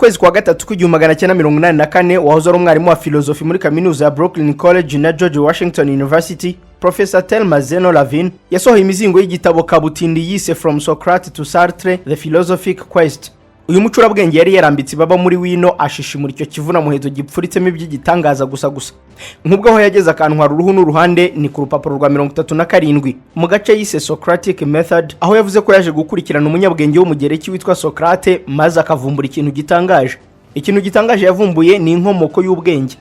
Kwezi kwa gatatu kw'1984, wahoze ari umwarimu wa filozofi muri kaminuza ya Brooklyn College na George Washington University, Professor Thelma Zeno Lavin, yasohoye imizingo y'igitabo kabutindi yise From Socrates to Sartre: The Philosophic Quest. Uyu mucurabwenge yari yarambitse ibaba muri wino, ashishimura icyo kivuna muheto gipfuritsemo iby'igitangaza gusa gusa. Nk'ubwo aho yageze akantwara uruhu n'uruhande ni ku rupapuro rwa 37, mu gace yise Socratic Method, aho yavuze ko yaje gukurikirana umunyabwenge w'Umugereki witwa Socrate, maze akavumbura ikintu gitangaje. Ikintu gitangaje yavumbuye ni inkomoko y'ubwenge.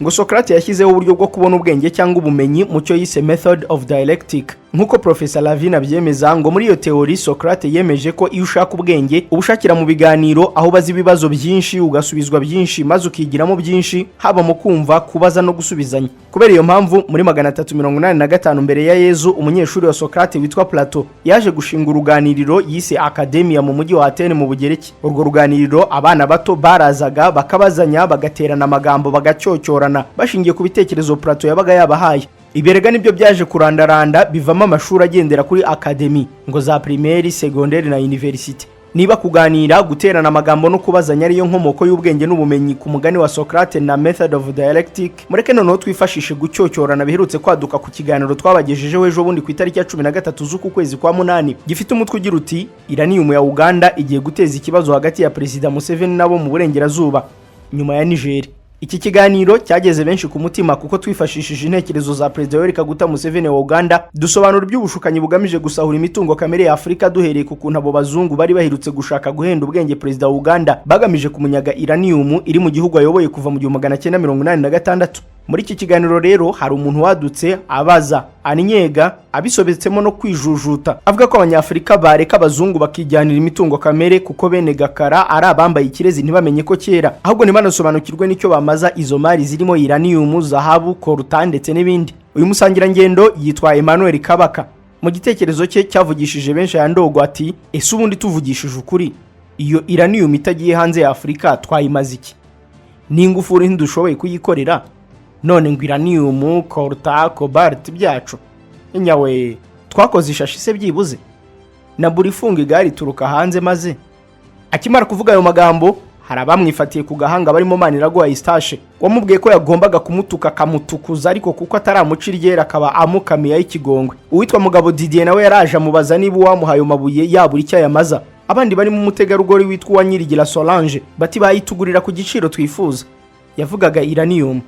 Ngo Socrate yashyizeho uburyo bwo kubona ubwenge cyangwa ubumenyi mu cyo yise method of dialectic. Nk'uko Professor Lavin abyemeza, ngo muri iyo theory Socrate yemeje ko iyo ushaka ubwenge ubushakira mu biganiro, aho ubaza ibibazo byinshi ugasubizwa byinshi, maze ukigiramo byinshi, haba mu kumva, kubaza no gusubizanya. Kubera iyo mpamvu, muri 385 mbere ya Yezu, umunyeshuri wa Socrate witwa Plato yaje gushinga uruganiriro yise Academia mu mujyi wa Athene mu Bugereki. Urwo ruganiriro abana bato barazaga bakabazanya, bagaterana amagambo, bagacyocyorana bashingiye ku bitekerezo Plato yabaga yabahaye. Ibirega nibyo byaje kurandaranda bivamo amashuri agendera kuri academy, ngo za primaire, secondaire na university. Niba kuganira, guterana amagambo no kubazanya ariyo nkomoko y'ubwenge n'ubumenyi ku mugani wa Socrate na method of dialectic, mureke noneho twifashishe gucyocyorana biherutse kwaduka ku kiganiro twabagejejeho ejo bundi ku itariki ya 13 z'uku kwezi kwa munani, gifite umutwe ugira uti: "Uranium ya Uganda igiye guteza ikibazo hagati ya Perezida Museveni nabo mu burengerazuba nyuma ya Niger." Iki kiganiro cyageze benshi ku mutima kuko twifashishije intekerezo za Perezida Yoweri Kaguta Museveni wa Uganda, dusobanura iby'ubushukanyi bugamije gusahura imitungo kamere ya Afurika, duhereye ku kuntu abo bazungu bari baherutse gushaka guhenda ubwenge Perezida wa Uganda bagamije kumunyaga uranium iri mu gihugu ayoboye kuva mu 1986. Muri iki kiganiro rero hari umuntu wadutse abaza, anyega, abisobetsemo no kwijujuta, avuga ko Abanyafurika bareka abazungu bakijyanira imitungo kamere, kuko bene gakara ari abambaye ikirezi ntibamenye ko kera, ahubwo ntibanasobanukirwe n'icyo bamaza izo mari zirimo uranium, zahabu, coltan ndetse n'ibindi. Uyu musangirangendo yitwa Emmanuel Kabaka. Mu gitekerezo cye cyavugishije benshi aya ndogo ati: "Ese ubundi tuvugishije ukuri, iyo uranium itagiye hanze ya Afurika twayimaze iki? N'ingufuri ntidushoboye kuyikorera, none ngo uranium, coltan, cobalt byacu nyawe twakoze ishashi se byibuze na buri ifunga igare ituruka hanze?" Maze akimara kuvuga ayo magambo, hari abamwifatiye ku gahanga barimo Maniraguha Eustache, wamubwiye ko yagombaga kumutuka akamutukuza, ariko kuko ataramuca iryera akaba amukamiye ay'ikigongwe. Uwitwa Mugabo Didier nawe yaraje amubaza niba uwamuhaye ayo mabuye yabura icyo ayamaza. Abandi barimo umutegarugori witwa Uwanyirigira Solange bati: "Bayitugurira ku giciro twifuza." Yavugaga uranium.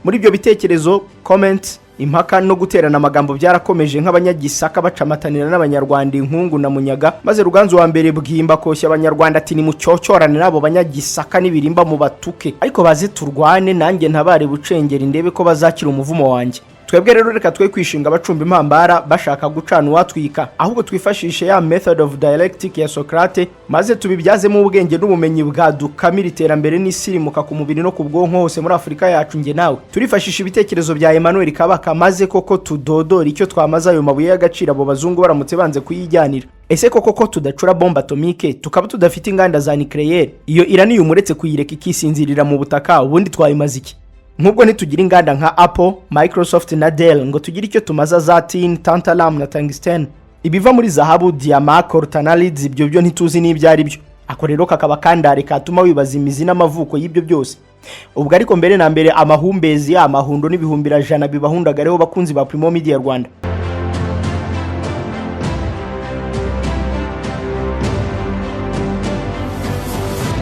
Muri ibyo bitekerezo, comment, impaka no guterana amagambo byarakomeje nk'Abanyagisaka bacamatanira n'Abanyarwanda inkungu na munyaga, maze Ruganzu wa mbere Bwimba koshya Abanyarwanda ati: "Nimucyocyorane n'abo Banyagisaka n'ibirimba mu batuke, ariko baze turwane, nanjye ntabare bucengeri, ndebe ko bazakira umuvumo wanjye." Twebwe rero reka twe kwishinga abacumba impambara bashaka gucana uwatwika, ahubwo twifashishe ya method of dialectic ya Socrate, maze tubibyazemo ubwenge n'ubumenyi bwadukamira iterambere n'isirimuka ku mubiri no ku bwonko hose muri Afurika yacu. Nge nawe turifashisha ibitekerezo bya Emmanuel Kabaka, maze koko tudodora icyo twamaze ayo mabuye y'agaciro abo bazungu baramutse banze kuyijyanira. Ese koko ko tudacura bombe atomique, tukaba tudafite inganda za nucléaire, iyo uranium uretse kuyireka ikisinzirira mu butaka, ubundi twayimaze iki? Nk'ubwo ntitugira inganda nka Apple, Microsoft na Dell ngo tugire icyo tumaza za tin, tantalum na tungsten. Ibiva muri zahabu, diyama, coltan na leads, ibyo byo ntituzi n'ibyo ari byo. Ako rero kakaba kandare katuma wibaza imizi n'amavuko y'ibyo byose. Ubwo ariko mbere na mbere, amahumbezi, amahundo n'ibihumbirajana bibahundagareho, bakunzi ba Primo Media Rwanda.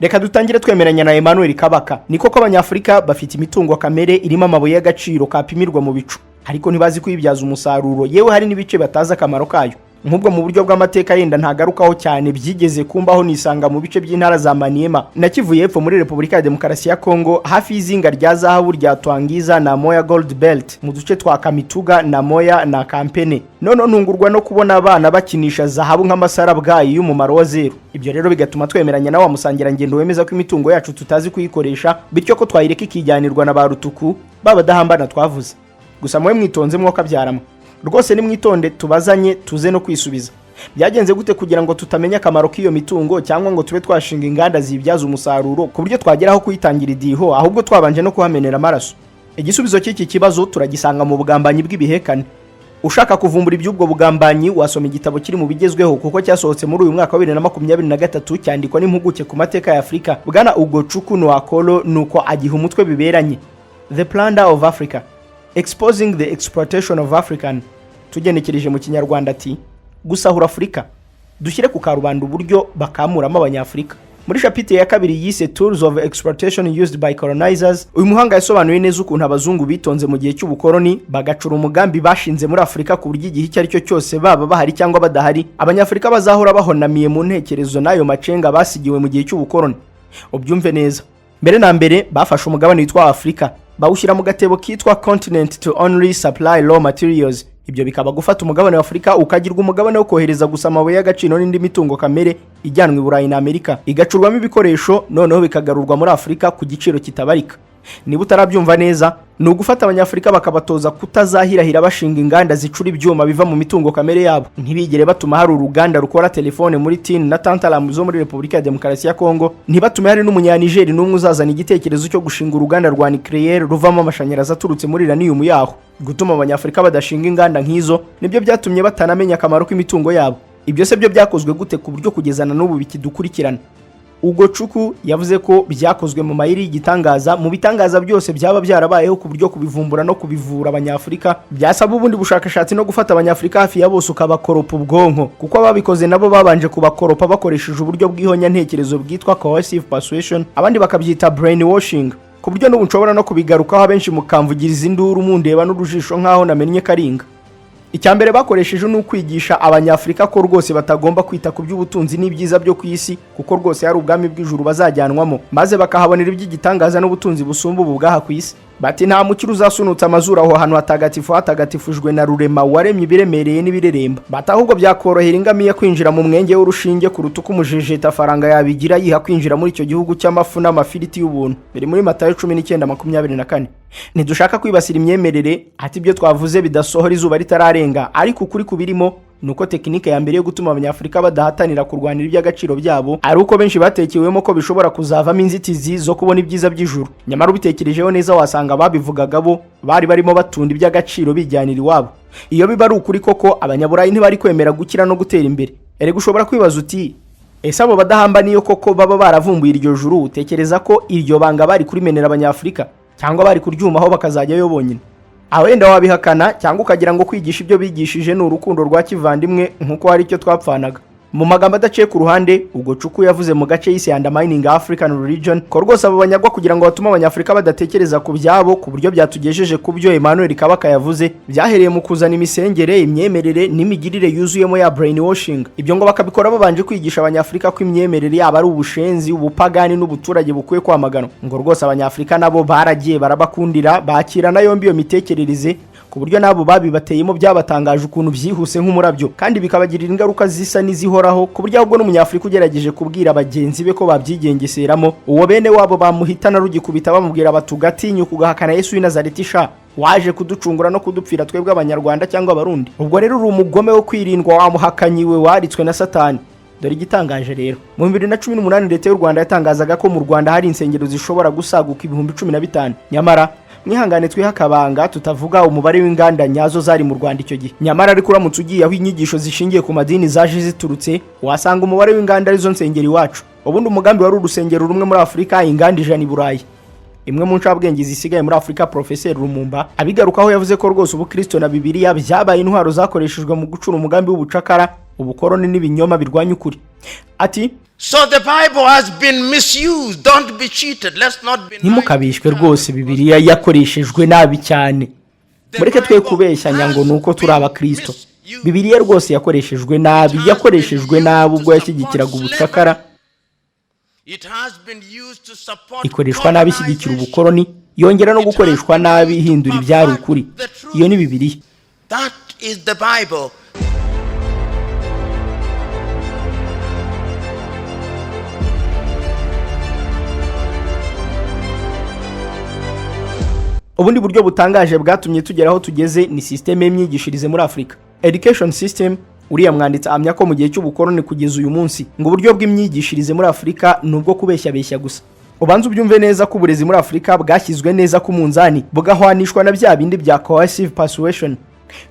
Reka dutangire twemeranya na Emmanuel Kabaka. Ni koko Abanyafurika bafite imitungo kamere irimo amabuye y'agaciro kapimirwa mu bicu, ariko ntibazi kuyibyaza umusaruro. Yewe, hari n'ibice batazi akamaro kayo. Nk'ubwo mu buryo bw'amateka yenda ntagarukaho cyane, byigeze kumbaho nisanga mu bice by'intara za Maniema na Kivu y'Epfo muri Repubulika ya Demokarasi ya Kongo, hafi y'izinga rya zahabu rya Twangiza na Moya Gold Belt, mu duce twa Kamituga na Moya na Kampene. None ntungurwa no kubona abana bakinisha zahabu nk'amasarabwayi y'umumaro wa zeru. Ibyo rero bigatuma twemeranya na wa musangirangendo wemeza ko imitungo yacu tutazi kuyikoresha, bityo ko twayireka ikijyanirwa na ba rutuku babadahambana twavuze. Gusa mwe mwitonze mwokabyaramo rwose, nimwitonde tubazanye tuze no kwisubiza. Byagenze gute kugira ngo tutamenya akamaro k'iyo mitungo, cyangwa ngo tube twashinga inganda zibyaza umusaruro ku buryo twageraho kuyitangira idiho, ahubwo twabanje no kuhamenera amaraso? Igisubizo cy'iki kibazo turagisanga mu bugambanyi bw'ibihekane. Ushaka kuvumbura iby'ubwo bugambanyi wasoma igitabo kiri mu bigezweho, kuko cyasohotse muri uyu mwaka wa 2023, cyandikwa n'impuguke ku mateka ya Afurika, bwana Ugochukwu Nwokolo, nuko agiha umutwe biberanye "The Plunder of Africa: Exposing the Exploitation of African". Tugenekereje mu Kinyarwanda ati: "Gusahura Afurika, dushyire ku karubanda uburyo bakamuramo Abanyafurika". Muri chapitre ya kabiri yise "Tools of Exploitation Used by Colonizers", uyu muhanga yasobanuye neza ukuntu abazungu bitonze mu gihe cy'ubukoloni, bagacura umugambi bashinze muri Afurika, ku buryo igihe icyo ari cyo cyose, baba bahari cyangwa badahari, Abanyafurika bazahora bahonamiye mu ntekerezo n'ayo macenga basigiwe mu gihe cy'ubukoloni. Ubyumve neza: mbere na mbere bafashe umugabane witwa Afurika, bawushyira mu gatebo kitwa "Continent to only supply raw materials". Ibyo bikaba gufata umugabane wa Afurika ukagirwa umugabane wo kohereza gusa amabuye y'agaciro n'indi mitungo kamere ijyanwa i Burayi na Amerika, igacurwamo ibikoresho, noneho bikagarurwa muri Afurika ku giciro kitabarika. Niba utarabyumva neza, ni ugufata Abanyafurika bakabatoza kutazahirahira bashinga inganda zicura ibyuma biva mu mitungo kamere yabo. Ntibigere batuma hari uruganda rukora telefone muri tin na tantalum zo muri Repubulika ya Demokarasi ya Kongo. Ntibatume hari n'Umunyanigeri n'umwe uzazana igitekerezo cyo gushinga uruganda rwa nucléaire ruvamo amashanyarazi aturutse muri uranium yaho. Gutuma Abanyafurika badashinga inganda nk'izo nibyo byatumye batanamenya akamaro k'imitungo yabo. Ibyo se byo byakozwe gute, ku buryo kugeza na n'ubu bikidukurikirana? Ugochukwu yavuze ko byakozwe mu mayeri y'igitangaza mu bitangaza byose byaba byarabayeho, ku buryo kubivumbura no kubivura Abanyafurika byasaba ubundi bushakashatsi no gufata Abanyafurika hafi ya bose ukabakoropa ubwonko, kuko ababikoze nabo babanje kubakoropa bakoresheje uburyo bw'ihonyantekerezo bwitwa coercive persuasion, abandi bakabyita brainwashing, ku buryo n'ubu nshobora no kubigarukaho abenshi mukamvugiriza induru, mundeba n'urujisho nk'aho namennye karinga. Icya mbere bakoresheje ni ukwigisha Abanyafurika ko rwose batagomba kwita ku by'ubutunzi n'ibyiza byo ku isi, kuko rwose hari ubwami bw'ijuru bazajyanwamo, maze bakahabonera iby'igitangaza n'ubutunzi busumba ubu bwaha ku isi. Bati: "Nta mukire uzasunutsa amazuru aho hantu hatagatifu hatagatifujwe na Rurema waremye ibiremereye n'ibireremba." Bati: "Ahubwo byakorohera ingamiya kwinjira mu mwenge w'urushinge kuruta uko umujejetafaranga yabigira yiha kwinjira muri icyo gihugu cy'amafu n'amafiriti y'ubuntu." Biri muri Matayo 19:24. Ntidushaka kwibasira imyemerere, ati ibyo twavuze bidasohora izuba ritararenga, ariko ukuri kubirimo ni uko tekinike ya mbere yo gutuma Abanyafurika badahatanira kurwanira iby'agaciro byabo ari uko benshi batekewemo ko bishobora kuzavamo inzitizi zo kubona ibyiza by'ijuru. Nyamara ubitekerejeho neza, wasanga ababivugaga bo bari barimo batunda iby'agaciro bijyanira iwabo. Iyo biba ari ukuri koko, Abanyaburayi ntibari kwemera gukira no gutera imbere. Erega ushobora kwibaza uti: "Ese abo badahamba niyo koko baba baravumbuye iryo juru, utekereza ko iryo banga bari kurimenera Abanyafurika, cyangwa bari kuryumaho bakazajyayo bonyine?" Aho wenda wabihakana, cyangwa ukagira ngo kwigisha ibyo bigishije ni urukundo rwa kivandimwe, nk'uko hari icyo twapfanaga. Mu magambo adaciye ku ruhande, Ugochukwu yavuze mu gace yise "Undermining African Religion" ko rwose abo banyagwa, kugira ngo batume Abanyafurika badatekereza ku byabo, ku buryo byatugejeje ku byo Emmanuel Kabaka yavuze, byahereye mu kuzana imisengere, imyemerere n'imigirire yuzuyemo ya brainwashing. Ibyo ngo bakabikora babanje kwigisha Abanyafurika ko imyemerere yabo ari ubushenzi, ubupagani n'ubuturage bukwiye kwamaganwa. Ngo rwose Abanyafurika nabo baragiye barabakundira, bakirana yombi iyo mitekerereze, ku buryo n'abo babibateyemo byabatangaje ukuntu byihuse nk'umurabyo, kandi bikabagirira ingaruka zisa n'izihoraho, ku buryo ahubwo n'Umunyafurika ugerageje kubwira bagenzi be ko babyigengeseramo, uwo bene wabo bamuhitana rugikubita, bamubwira bati: "Ugatinyuka ugahakana Yesu w'i Nazareti sha, waje kuducungura no kudupfira twebwe Abanyarwanda cyangwa Abarundi, ubwo rero uri umugome wo kwirindwa, wamuhakanyiwe, waritswe na Satani." Dore igitangaje rero: mu 2018 Leta y'u Rwanda yatangazaga ko mu Rwanda hari insengero zishobora gusaguka 15,000. Nyamara mwihangane twihe akabanga, tutavuga umubare w'inganda nyazo zari mu Rwanda icyo gihe. Nyamara ariko uramutse ugiye aho inyigisho zishingiye ku madini zaje ziturutse, wasanga umubare w'inganda arizo nsengero iwacu. Ubundi umugambi wari urusengero rumwe muri Afurika, inganda 100 i Burayi. Imwe mu ncabwenge zisigaye muri Afurika, Profeseri Lumumba, abigarukaho yavuze ko rwose ubukristo na Bibiliya byabaye intwaro zakoreshejwe mu gucura umugambi w'ubucakara, ubukoroni n'ibinyoma birwanya ukuri. Ati: So the Bible has been misused. Don't be cheated. Let's not be "Ntimukabishwe rwose, Bibiliya yakoreshejwe nabi cyane. Mureke twe kubeshyanya ngo ni uko turi Abakristo. Bibiliya rwose yakoreshejwe nabi, yakoreshejwe nabi ubwo yashyigikiraga ubucakara, It has been used to support ikoreshwa nabi ishyigikira ubukoroni, yongera no gukoreshwa nabi ihindura ibyari ukuri." Iyo ni Bibiliya. That is the Bible. Ubundi buryo butangaje bwatumye tugera aho tugeze ni sisiteme y'imyigishirize muri Afurika, education system. Uriya mwanditsi ahamya ko mu gihe cy'ubukoroni kugeza uyu munsi, ngo uburyo bw'imyigishirize muri Afurika ni ubwo kubeshyabeshya gusa. Ubanza ubyumve neza ko uburezi muri Afurika bwashyizwe neza ku munzani, bugahwanishwa na bya bindi bya coercive persuasion.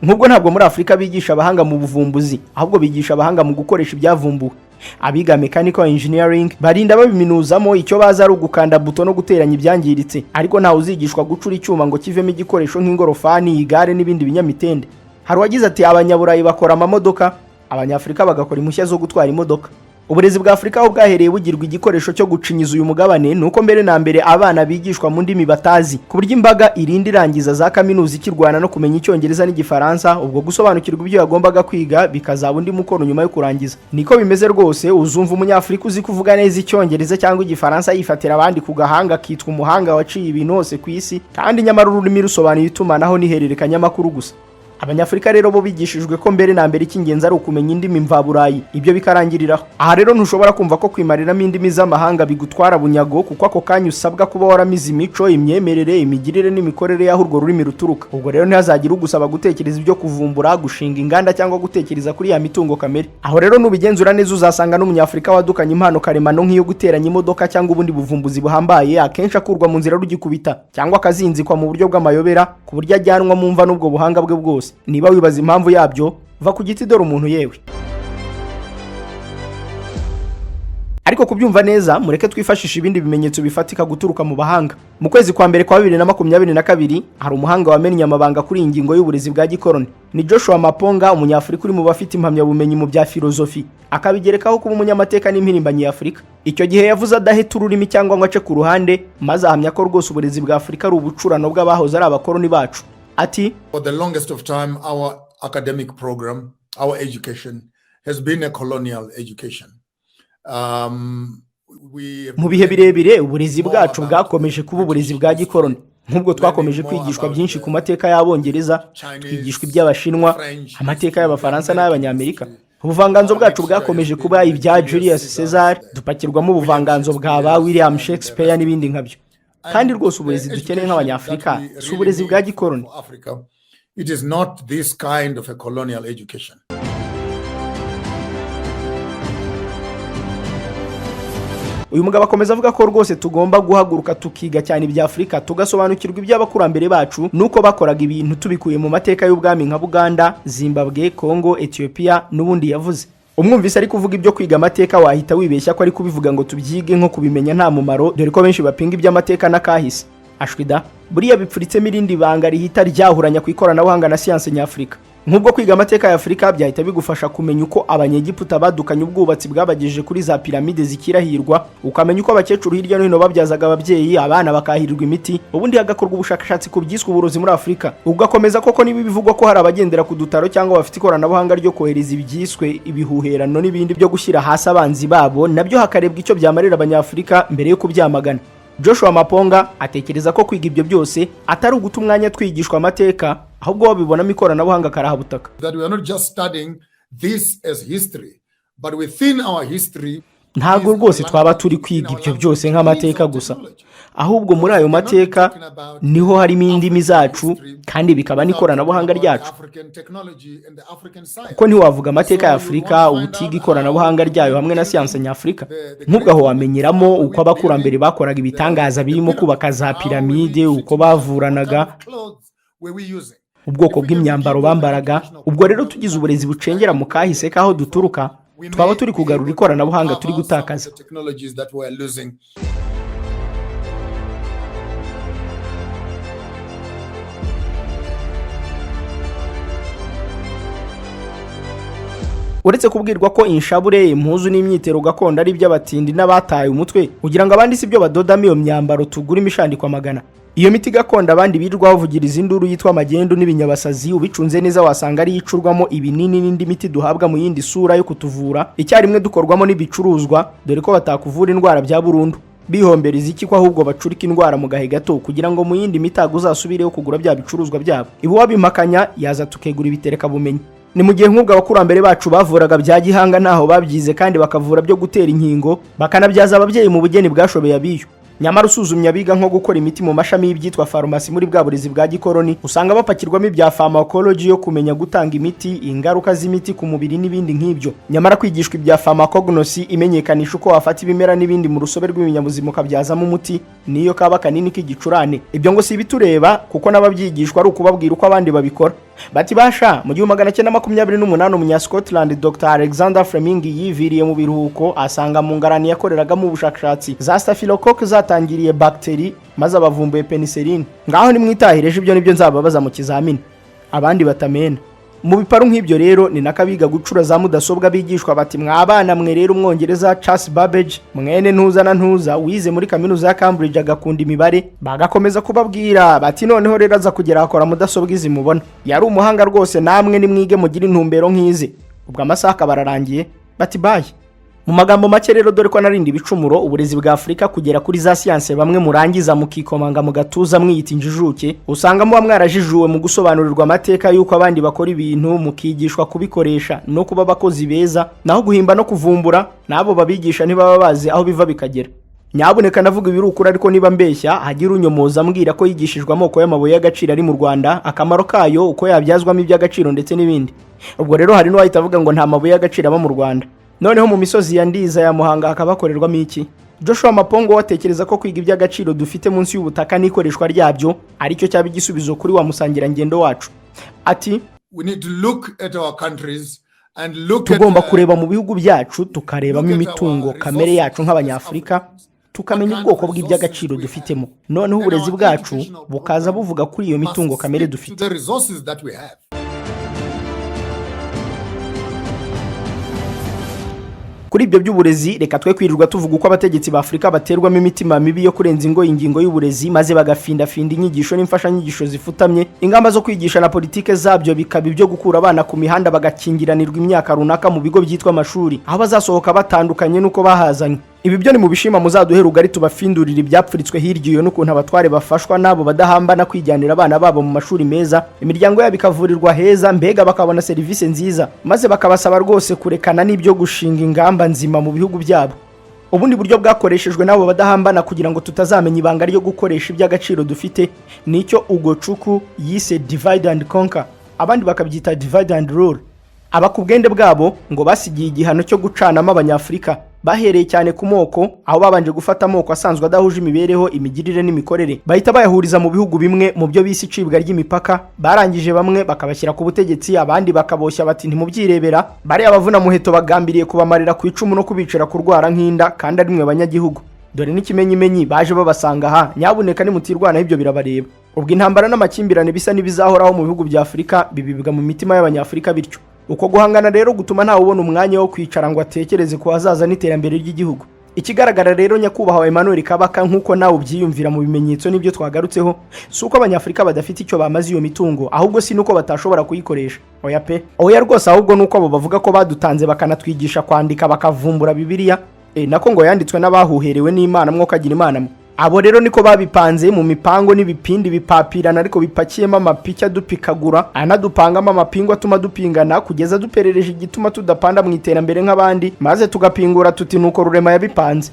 Nk'ubwo ntabwo muri Afurika bigisha abahanga mu buvumbuzi, ahubwo bigisha abahanga mu gukoresha ibyavumbuwe. Abiga mechanical engineering barinda babiminuzamo, icyo bazi ari ugukanda buto no guteranya ibyangiritse, ariko ntawe uzigishwa gucura icyuma ngo kivemo igikoresho nk'ingorofani, igare n'ibindi binyamitende. Hari uwagize ati: "Abanyaburayi bakora amamodoka, Abanyafurika bagakora impushya zo gutwara imodoka." Uburezi bwa Afurika aho bwahereye bugirwa igikoresho cyo gucinyiza uyu mugabane ni uko mbere na mbere abana bigishwa mu ndimi batazi, ku buryo imbaga irinda irangiza za kaminuza ikirwana no kumenya Icyongereza n'Igifaransa. Ubwo gusobanukirwa ibyo yagombaga kwiga bikazaba undi mukoro nyuma yo kurangiza. Niko bimeze rwose. Uzumva Umunyafurika uzi kuvuga neza Icyongereza cyangwa Igifaransa yifatira abandi ku gahanga, akitwa umuhanga waciye ibintu hose ku isi, kandi nyamara ururimi rusobanuye itumanaho n'ihererekanyamakuru gusa. Abanyafurika rero bo bigishijwe ko mbere na mbere icy'ingenzi ari ukumenya indimi mvaburayi, ibyo bikarangiriraho. Aha rero ntushobora kumva ko kwimariramo indimi z'amahanga bigutwara bunyago, kuko ako kanya usabwa kuba waramize imico, imyemerere, imigirire n'imikorere y'aho urwo rurimi ruturuka. Ubwo rero ntihazagire ugusaba gutekereza ibyo kuvumbura, gushinga inganda cyangwa gutekereza kuri ya mitungo kamere. Aho rero nubigenzura neza uzasanga n'Umunyafurika wadukanye impano karemano nk'iyo guteranya imodoka cyangwa ubundi buvumbuzi buhambaye, akenshi akurwa mu nzira rugikubita cyangwa akazinzikwa mu buryo bw'amayobera, ku buryo ajyanwa mu mva n'ubwo buhanga bwe bwose. Niba wibaza impamvu yabyo, va ku giti dore umuntu yewe. Ariko kubyumva neza, mureke twifashishe ibindi bimenyetso bifatika guturuka mu bahanga. Mu kwezi kwa mbere kwa 2022 hari umuhanga wamennye amabanga kuri iyi ngingo y'uburezi bwa gikoroni. Ni Joshua Maponga, Umunyafurika uri mu bafite impamyabumenyi mu bya filozofi, akabigerekaho kuba umunyamateka n'impirimbanyi ya Afurika. Icyo gihe yavuze adaheta ururimi cyangwa ngo ace ku ruhande, maze ahamya ko rwose uburezi bwa Afurika ari ubucurano bw'abahoze ari abakoroni bacu. Ati: For the longest of time, our academic program, our education has been a colonial education. "Mu bihe birebire uburezi bwacu bwakomeje kuba uburezi bwa gikoroni. Nk'ubwo twakomeje kwigishwa byinshi ku mateka y'Abongereza, twigishwa iby'Abashinwa, amateka y'Abafaransa n'ay'Abanyamerika. Ubuvanganzo bwacu bwakomeje kuba ibya Julius Caesar, dupakirwamo ubuvanganzo bwa ba William Shakespeare n'ibindi nkabyo. Kandi rwose uburezi dukeneye nk'Abanyafurika si uburezi bwa gikoroni." It is not this kind of a colonial education. Uyu mugabo akomeza avuga ko rwose tugomba guhaguruka tukiga cyane ibya Afurika, tugasobanukirwa iby'abakurambere bacu nuko bakoraga ibintu, tubikuye mu mateka y'ubwami nka Buganda, Zimbabwe, Congo, Ethiopia n'ubundi yavuze. Umwumvise ari kuvuga ibyo kwiga amateka wahita wibeshya ko ari kubivuga ngo tubyige nko kubimenya nta mumaro, dore ko benshi bapinga iby'amateka n'akahise. Ashwida, buriya bipfuritsemo irindi banga rihita ryahuranya ku ikoranabuhanga na siyanse nyafurika. Nk'ubwo kwiga amateka ya Afurika byahita bigufasha kumenya uko Abanyegiputa badukanye ubwubatsi bwabagejeje kuri za piramide zikirahirwa, ukamenya uko abakecuru hirya no hino babyazaga ababyeyi abana bakahirirwa imiti, ubundi hagakorwa ubushakashatsi ku byiswe uburozi muri Afurika. Ugakomeza koko niba bivugwa ko hari abagendera ku dutaro cyangwa bafite ikoranabuhanga ryo kohereza ibyiswe ibihuherano n'ibindi byo gushyira hasi abanzi babo, nabyo hakarebwa icyo byamarira Abanyafurika mbere yo kubyamagana. Joshua Maponga atekereza ko kwiga ibyo byose atari uguta umwanya twigishwa amateka, ahubwo babibonamo ikoranabuhanga karahabutaka. That we are not just studying this as history, but within our history. Ntabwo rwose twaba turi kwiga ibyo byose nk'amateka gusa, ahubwo muri ayo mateka niho harimo indimi zacu kandi bikaba n'ikoranabuhanga ryacu, kuko ntiwavuga amateka ya Afurika utiga ikoranabuhanga ryayo hamwe na siyanse nyafurika. Nk'ubwo aho wamenyeramo uko abakurambere bakoraga ibitangaza birimo kubaka za piramide, uko bavuranaga, ubwoko bw'imyambaro bambaraga. Ubwo rero tugize uburezi bucengera mu kahise k'aho duturuka, twaba turi kugarura ikoranabuhanga turi gutakaza. Technologies that we are losing. Uretse kubwirwa ko inshabure, impuzu n'imyitero gakondo ari iby'abatindi n'abataye umutwe, kugira ngo abandi si byo badodamo iyo myambaro tugura imishandiko amagana, iyo miti gakondo abandi birirwa bavugiriza induru yitwa magendu n'ibinyabasazi, ubicunze neza wasanga ari icurwamo ibinini n'indi miti duhabwa mu yindi sura yo kutuvura icyarimwe dukorwamo n'ibicuruzwa, dore ko batakuvura indwara bya burundu. Bihombereza iki ko ahubwo bacurika indwara mu gahe gato kugira ngo mu yindi mitago uzasubireho kugura bya bicuruzwa byabo? Ibi uwabimpakanya yaza tukegura ibitereka bumenyi. Ni mu gihe nk'ubwo abakurambere bacu bavuraga bya gihanga ntaho babyize, kandi bakavura byo gutera inkingo, bakanabyaza ababyeyi mu bugeni bwashobeye abiyo. Nyamara usuzumye abiga nko gukora imiti mu mashami y'ibyitwa farumasi muri bwa burezi bwa gikoroni, usanga bapakirwamo ibya pharmacology yo kumenya gutanga imiti, ingaruka z'imiti ku mubiri n'ibindi nk'ibyo. Nyamara kwigishwa ibya pharmacognosy imenyekanisha uko wafata ibimera n'ibindi mu rusobe rw'ibinyabuzima ukabyazamo umuti, niyo kaba kanini k'igicurane, ibyo ngo si ibitureba, kuko n'ababyigishwa ari ukubabwira uko abandi babikora. Bati basha, mu 1928 umunya Scotland Dr Alexander Fleming yiviriye mu biruhuko, asanga mu ngarani yakoreragamo ubushakashatsi za staphylocoque zatangiriye bagiteri, maze abavumbuye penicilline. Ngaho nimwitahire ejo, ibyo nibyo nzababaza mu kizamini. Abandi batamena mu biparu nk'ibyo. Rero ni nako abiga gucura za mudasobwa bigishwa bati: "Mwabana mwe rero, Umwongereza Charles Babbage, mwene ntuza na ntuza, wize muri kaminuza ya Cambridge, agakunda imibare." Bagakomeza kubabwira bati: "Noneho rero aza kugera akora mudasobwa izi mubona, yari umuhanga rwose, namwe nimwige mugire intumbero nk'izi." Ubwo amasaha akaba ararangiye, bati bye. Mu magambo make rero, dore ko narinda ibicumuro, uburezi bwa Afurika kugera kuri za siyanse bamwe murangiza mukikomanga mu gatuza mwiyita injijuke, usanga muba mwarajijuwe mu gusobanurirwa amateka y'uko abandi bakora ibintu, mukigishwa kubikoresha no kuba abakozi beza, naho guhimba no kuvumbura, n'abo babigisha ntibaba bazi aho biva bikagera. Nyabuneka ndavuga ibiri ukuri, ariko niba mbeshya hagira unyomoza ambwira ko yigishijwe amoko y'amabuye y'agaciro ari mu Rwanda, akamaro kayo, uko yabyazwamo iby'agaciro ndetse n'ibindi. Ubwo rero hari n'uwahita avuga ngo nta mabuye y'agaciro aba mu Rwanda. Noneho mu misozi ya Ndiza, ya Muhanga hakaba hakorerwamo iki? Joshua Mapongo watekereza ko kwiga iby'agaciro dufite munsi y'ubutaka n'ikoreshwa ryabyo aricyo cyaba igisubizo kuri wa musangirangendo wacu. Ati: We need to look at our countries and look "Tugomba at, kureba mu bihugu byacu, tukarebamo imitungo kamere yacu nk'Abanyafurika, tukamenya ubwoko bw'iby'agaciro dufitemo, noneho uburezi bwacu bukaza buvuga kuri iyo mitungo kamere dufite." To the resources that we have. Kuri ibyo by'uburezi, reka twe kwirirwa tuvuga uko abategetsi ba Afurika baterwamo imitima mibi yo kurenza ingoyi ingingo y'uburezi, maze bagafindafinda inyigisho n'imfashanyigisho zifutamye, ingamba zo kwigisha na politike zabyo bikaba ibyo gukura abana ku mihanda, bagakingiranirwa imyaka runaka mu bigo byitwa amashuri, aho bazasohoka batandukanye n'uko bahazanywe. Ibi byo ni mu bishima, muzaduhe rugari tubafindurira ibyapfuritswe hirya iyo, n'ukuntu abatware bafashwa n'abo badahambana kwijyanira abana babo mu mashuri meza, imiryango yabo ikavurirwa heza, mbega bakabona serivisi nziza, maze bakabasaba rwose kurekana n'ibyo gushinga ingamba nzima mu bihugu byabo. Ubundi buryo bwakoreshejwe n'abo badahambana kugira ngo tutazamenya ibanga ryo gukoresha iby'agaciro dufite nicyo Ugochukwu yise divide and conquer, abandi bakabyita divide and rule. Aba ku bwende bwabo ngo basigiye igihano cyo gucanamo Abanyafurika, bahereye cyane ku moko, aho babanje gufata amoko asanzwe adahuje imibereho, imigirire n'imikorere, bahita bayahuriza mu bihugu bimwe mu byo bise icibwa ry'imipaka. Barangije bamwe bakabashyira ku butegetsi, abandi bakaboshya bati: "Ntimubyirebera, bariya bavuna muheto bagambiriye kubamarira ku icumu no kubicira kurwara nk'inda, kandi ari mwe banyagihugu. Dore n'ikimenyimenyi baje babasanga aha, nyabuneka nimutirwanaho ibyo birabareba." Ubwo intambara n'amakimbirane bisa n'ibizahoraho mu bihugu bya Afurika bibibwa mu mitima y'Abanyafurika bityo. Uko guhangana rero gutuma ntawe ubona umwanya wo kwicara ngo atekereze ku hazaza n'iterambere ry'igihugu. Ikigaragara rero, nyakubahwa Emmanuel Kabaka, nk'uko nawe ubyiyumvira mu bimenyetso n'ibyo twagarutseho, si uko Abanyafurika badafite icyo bamaze iyo mitungo, ahubwo si n'uko batashobora kuyikoresha. Oya pe, oya rwose. Ahubwo nuko abo bavuga ko badutanze bakanatwigisha kwandika, bakavumbura Bibiliya, nako ngo yanditswe n'abahuherewe n'Imana, mwokagira Imana mwe. Abo rero niko babipanze mu mipango n'ibipindi bipapirana, ariko bipakiyemo amapiki adupikagura, anadupangamo amapingu atuma dupingana, kugeza duperereje igituma tudapanda mu iterambere nk'abandi, maze tugapingura tuti: "Nuko Rurema yabipanze."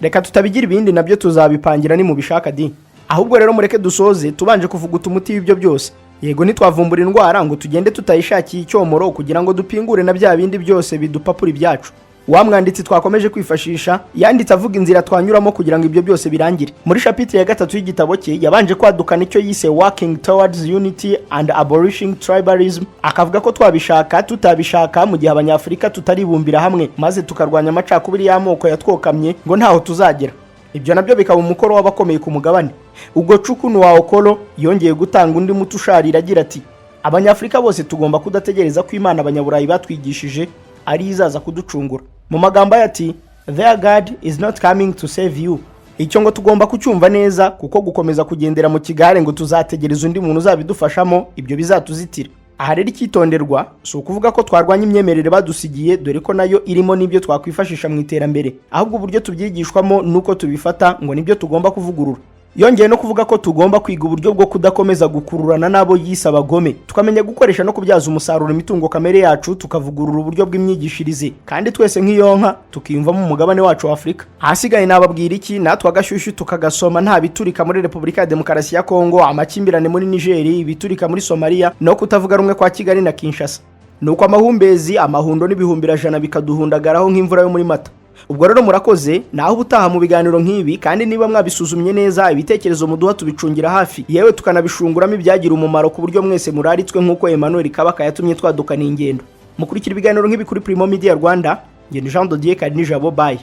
Reka tutabigira ibindi, nabyo tuzabipangira nimubishaka di. Ahubwo rero mureke dusoze tubanje kuvuguta umuti w'ibyo byose. Yego, ntitwavumbura indwara ngo tugende tutayishakiye icyomoro kugira ngo dupingure na bya bindi byose bidupapura ibyacu. Wa mwanditsi twakomeje kwifashisha yanditse avuga inzira twanyuramo kugira ngo ibyo byose birangire. Muri chapitre ya gatatu y'igitabo cye yabanje kwadukana icyo yise "Working towards unity and abolishing tribalism", akavuga ko twabishaka tutabishaka, mu gihe Abanyafurika tutaribumbira hamwe maze tukarwanya amacakubiri y'amoko yatwokamye, ngo ntaho tuzagera. Ibyo nabyo bikaba umukoro w'abakomeye ku mugabane. Ugochukwu Nwaokolo yongeye gutanga undi muti usharira agira ati: "Abanyafurika bose tugomba kudategereza ko Imana Abanyaburayi batwigishije ari izaza kuducungura." Mu magambo ye ati: "Their God is not coming to save you." Icyo ngo tugomba kucyumva neza, kuko gukomeza kugendera mu kigare ngo tuzategereza undi muntu uzabidufashamo, ibyo bizatuzitira. Aha rero icyitonderwa si ukuvuga ko twarwanya imyemerere badusigiye, dore ko nayo irimo n'ibyo twakwifashisha mu iterambere, ahubwo uburyo tubyigishwamo n'uko tubifata ngo nibyo tugomba kuvugurura. Yongeye no kuvuga ko tugomba kwiga uburyo bwo kudakomeza gukururana n'abo yise abagome, tukamenya gukoresha no kubyaza umusaruro imitungo kamere yacu, tukavugurura uburyo bw'imyigishirize, kandi twese nk'iyonka tukiyumvamo umugabane wacu wa Afurika. Ahasigaye nababwira iki? Natwe agashyushyu tukagasoma nta biturika muri Repubulika ya Demokarasi ya Kongo, amakimbirane muri Nigeri, ibiturika muri Somaliya, no kutavuga rumwe kwa Kigali na Kinshasa, nuko amahumbezi, amahundo n'ibihumbirajana bikaduhundagaraho nk'imvura yo muri Mata. Ubwo rero murakoze, naho ubutaha mu biganiro nk'ibi. Kandi niba mwabisuzumye neza, ibitekerezo muduha tubicungira hafi, yewe tukanabishunguramo ibyagira umumaro, ku buryo mwese muraritswe nk'uko Emmanuel Kabaka yatumye twadukana ingendo. Mukurikira ibiganiro nk'ibi kuri Primo Media Rwanda. Ngenda Jean Dodier Karinijabo, bye.